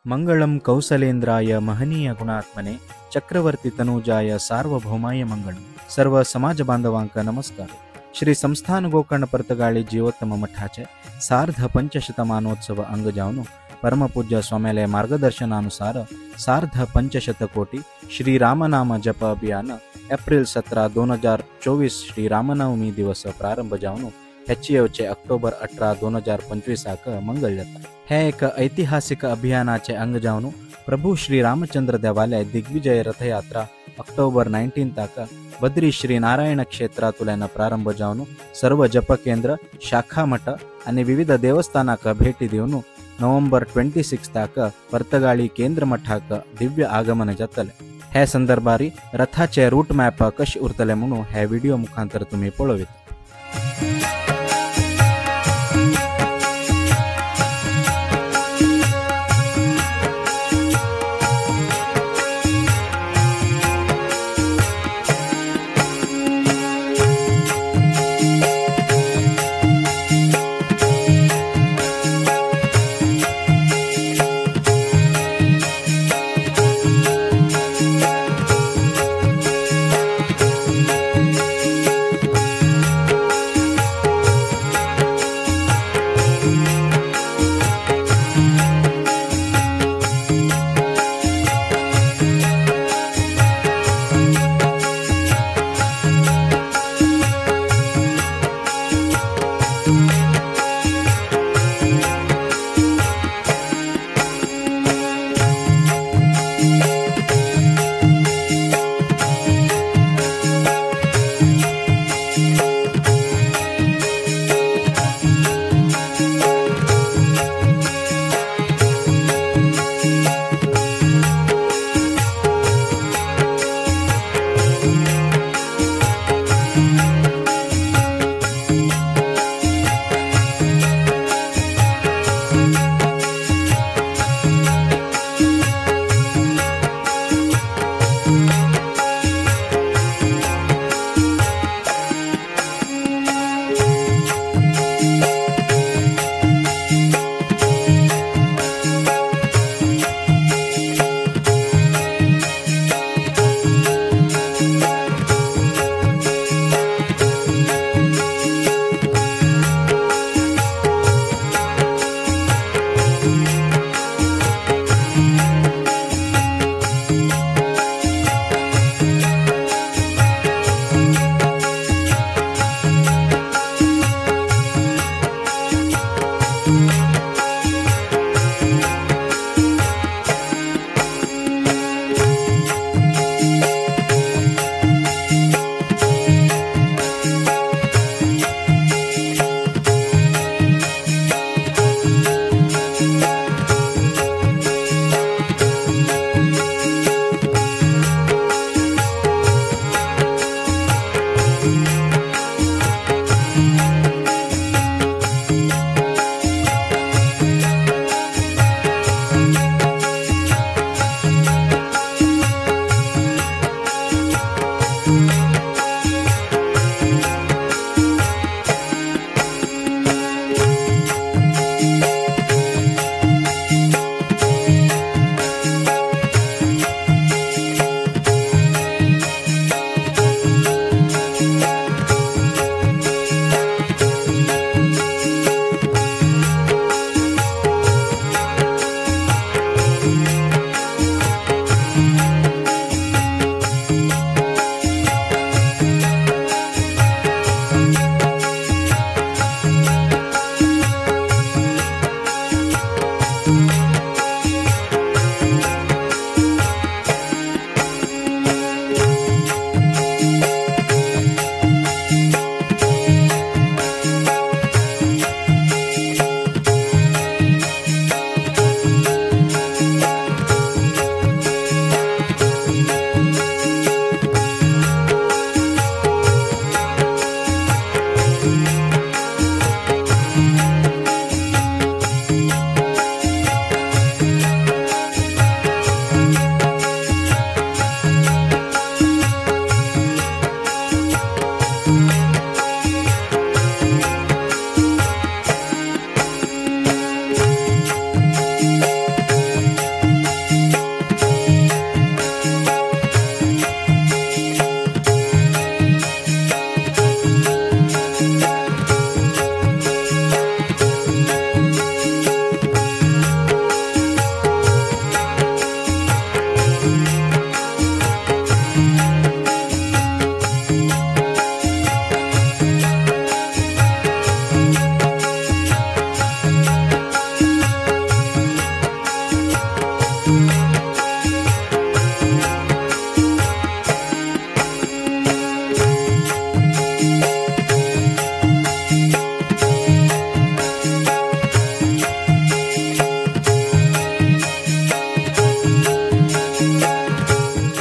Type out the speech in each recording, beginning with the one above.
मंगलम कौसलेंद्राय महनीय गुणात्मने चक्रवर्ती तनुजाय सार्वभौमाय मंगलम। सर्व समाज बांधवांक नमस्कार। श्री संस्थान गोकर्ण पर्तगाळी जीवोत्तम मठाचे सार्ध पंचशतमानोत्सव अंग जावन परमपूज्य स्वाम्याले मार्गदर्शनानुसार सार्ध पंचशत कोटी श्री रामनाम जप अभियान एप्रिल 17 2024 श्री रामनवमी दिवस प्रारंभ जावन हेच्चेवचे ऑक्टोबर 18 2025 मंगल जाता। हे एक ऐतिहासिक अभियानाचे अंग जावन प्रभु श्री रामचंद्र देवालय दिग्विजय रथयात्रा ऑक्टोबर 19 ताक बद्री श्री नारायण क्षेत्रातुल्यान प्रारंभ जावन सर्व जप केंद्र शाखा मठ आणि विविध देवस्थानाक भेटी दिवन नोव्हेंबर 26 ताक पर्तगाळी केंद्र मठाक दिव्य आगमन जातले। हे संदर्भारी रथाचे रूट मॅप कशे उरतले म्हणून हे व्हिडिओ मुखांतर तुम्ही पळोवयेत।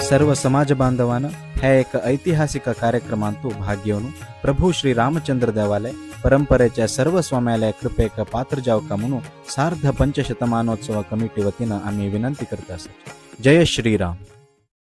सर्व समाज बांधवान हे एक ऐतिहासिक कार्यक्रमांतु भाग घेवन प्रभू श्री रामचंद्र देवालय परंपरेच्या सर्व स्वाम्यालय कृपेक पात्र जावका म्हणून सार्ध पंचशतमानोत्सव कमिटी वतीन आम्ही विनंती करता आसात. जय श्रीराम.